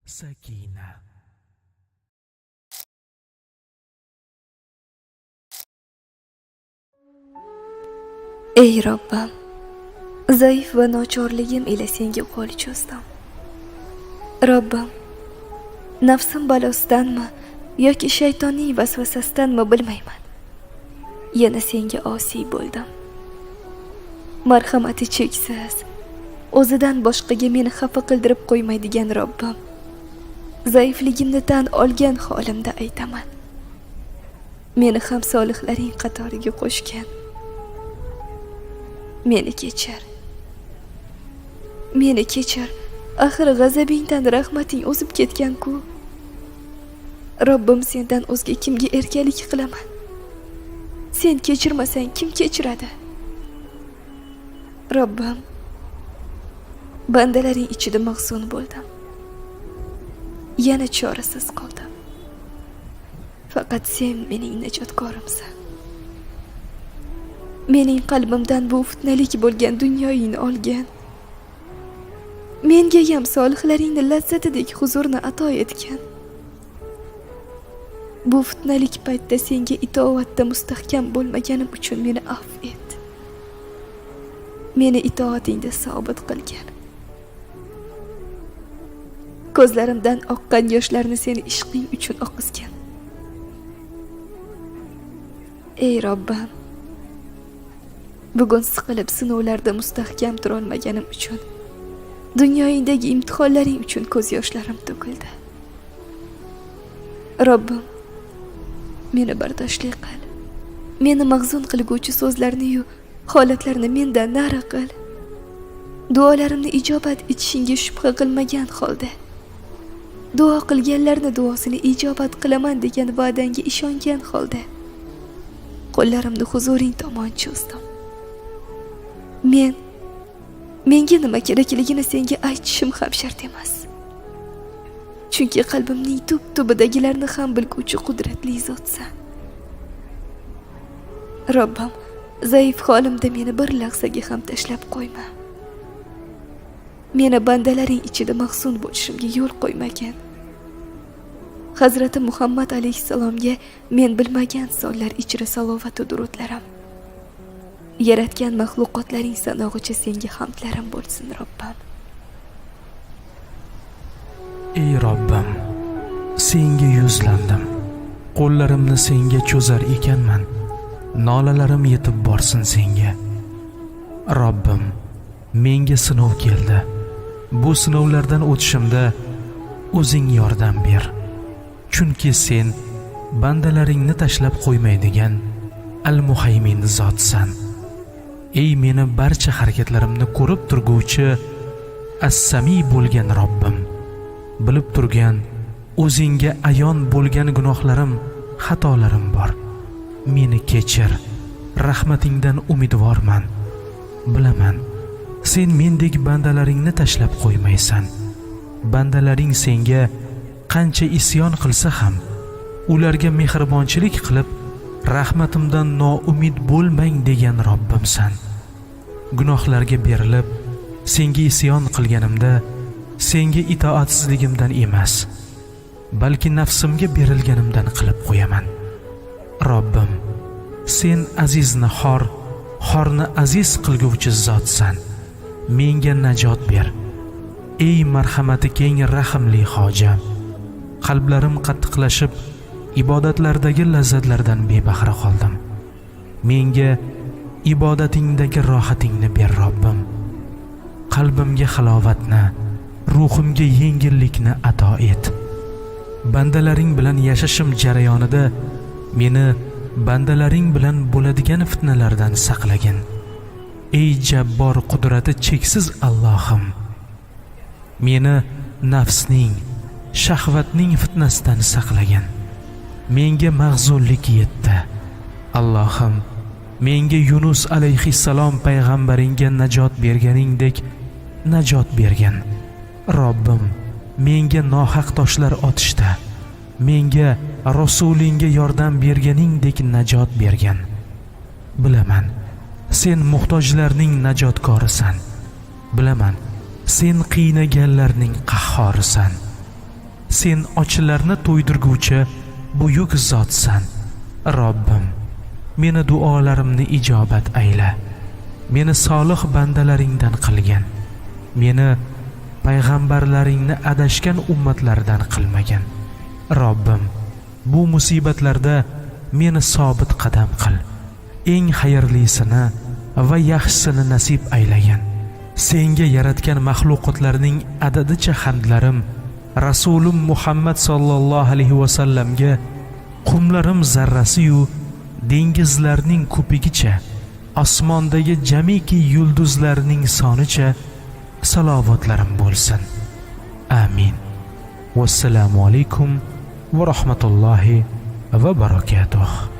Sakina. Ey Robbim, zaif va nochorligim ila senga qo'l cho'zdim. Robbim, nafsim balosidanmi yoki shaytonning vasvasasidanmi bilmayman. Yana senga osiy bo'ldim. Marhamati cheksiz, o'zidan boshqaga meni xafa qildirib qo'ymaydigan Robbim, zaifligimni tan olgan holimda aytaman. Meni ham solihlaring qatoriga qo'shgan. Meni kechir. Meni kechir. Axir g'azabingdan rahmating o'zib ketgan-ku. Robbim, sendan o'zga kimga erkalik qilaman? Sen kechirmasang kim kechiradi? Robbim, bandalaring ichida mahzun bo'ldim. Yana chorasiz qoldim. Faqat sen mening najotkorimsan. Mening qalbimdan bu fitnalik bo'lgan dunyoyingni olgan. Menga ham solihlaringni lazzatidek huzurni ato etgan. Bu fitnalik paytda senga itoatda mustahkam bo'lmaganim uchun meni afv et. Meni itoatingda sobit qilgan. Ko'zlarimdan oqqan yoshlarni seni ishqing uchun oqizgan. Ey Robbim, bugun siqilib sinovlarda mustahkam turolmaganim uchun, dunyoyingdagi imtihonlaring uchun ko'z yoshlarim to'kildi. Robbim, meni bardoshli qil. Meni mahzun qilguvchi so'zlarni-yu holatlarni mendan nari qil. Duolarimni ijobat etishingga shubha qilmagan holda, duo qilganlarni duosini ijobat qilaman degan va'dangga ishongan holda qo'llarimni huzuring tomon cho'zdim. Menga nima kerakligini senga aytishim ham shart emas. Chunki qalbimning tub tubidagilarni ham bilguvchi qudratli zotsan. Robbim, zaif holimda meni bir lahzaga ham tashlab qo'yma. Meni bandalaring ichida mahzun bo'lishimga yo'l qo'ymagin. Hazrati Muhammad alayhissalomga men bilmagan sonlar ichra salovat va durudlarim. Yaratgan maxluqotlaring sanog'icha senga hamdlarim bo'lsin, Robbim. Ey Robbim, senga yuzlandim. Qo'llarimni senga cho'zar ekanman. Nolalarim yetib borsin senga. Robbim, menga sinov keldi. Bu sinovlardan o'tishimda o'zing yordam ber. Chunki sen bandalaringni tashlab qo'ymaydigan Al-Muhaymin zotsan. Ey meni barcha harakatlarimni ko'rib turguvchi As-Sami bo'lgan Robbim, bilib turgan, o'zingga ayon bo'lgan gunohlarim, xatolarim bor. Meni kechir. Rahmatingdan umidvorman. Bilaman, sen mendek bandalaringni tashlab qo'ymaysan. Bandalaring senga qancha isyon qilsa ham, ularga mehribonchilik qilib, rahmatimdan noumid bo'lmang degan Robbimsan. Gunohlarga berilib, senga isyon qilganimda, senga itoatsizligimdan emas, balki nafsimga berilganimdan qilib qo'yaman. Robbim, sen azizni xor, xorni aziz qilguvchi zotsan. Menga najot ber. Ey marhamati keng rahimli hojam, qalblarim qattiqlashib, ibodatlardagi lazzatlardan bebahra qoldim. Menga ibodatingdagi rohatingni ber, Robbim. Qalbimga halovatni, ruhimga yengillikni ato et. Bandalaring bilan yashashim jarayonida meni bandalaring bilan bo'ladigan fitnalardan saqlagin. Ey Jabbor, qudrati cheksiz Allohim, meni nafsning, shahvatning fitnasidan saqlagin. Menga mahzunlik yetdi. Allohim, menga Yunus alayhissalom payg'ambaringga najot berganingdek najot bergin. Robbim, menga nohaq toshlar otishdi. Menga rasulingga yordam berganingdek najot bergin. Bilaman, sen muhtojlarning najotkorisan. Bilaman, sen qiynaganlarning qahhorisan. Sen ochlarni to'ydirguvchi buyuk zotsan. Robbim, meni duolarimni ijobat ayla. Meni solih bandalaringdan qilgin. Meni payg'ambarlaringni adashgan ummatlardan qilmagin. Robbim, bu musibatlarda meni sobit qadam qil. Eng xayrlisini va yaxshisini nasib aylagin. Senga yaratgan maxluqotlarning adadicha hamdlarim Rasulim Muhammad sallallohu alayhi va sallamga qumlarim zarrasi-yu dengizlarning ko'pigicha, osmondagi jamiki yulduzlarning sonicha salovatlarim bo'lsin. Amin. Vassalomu alaykum va rahmatullohi va barakatuh.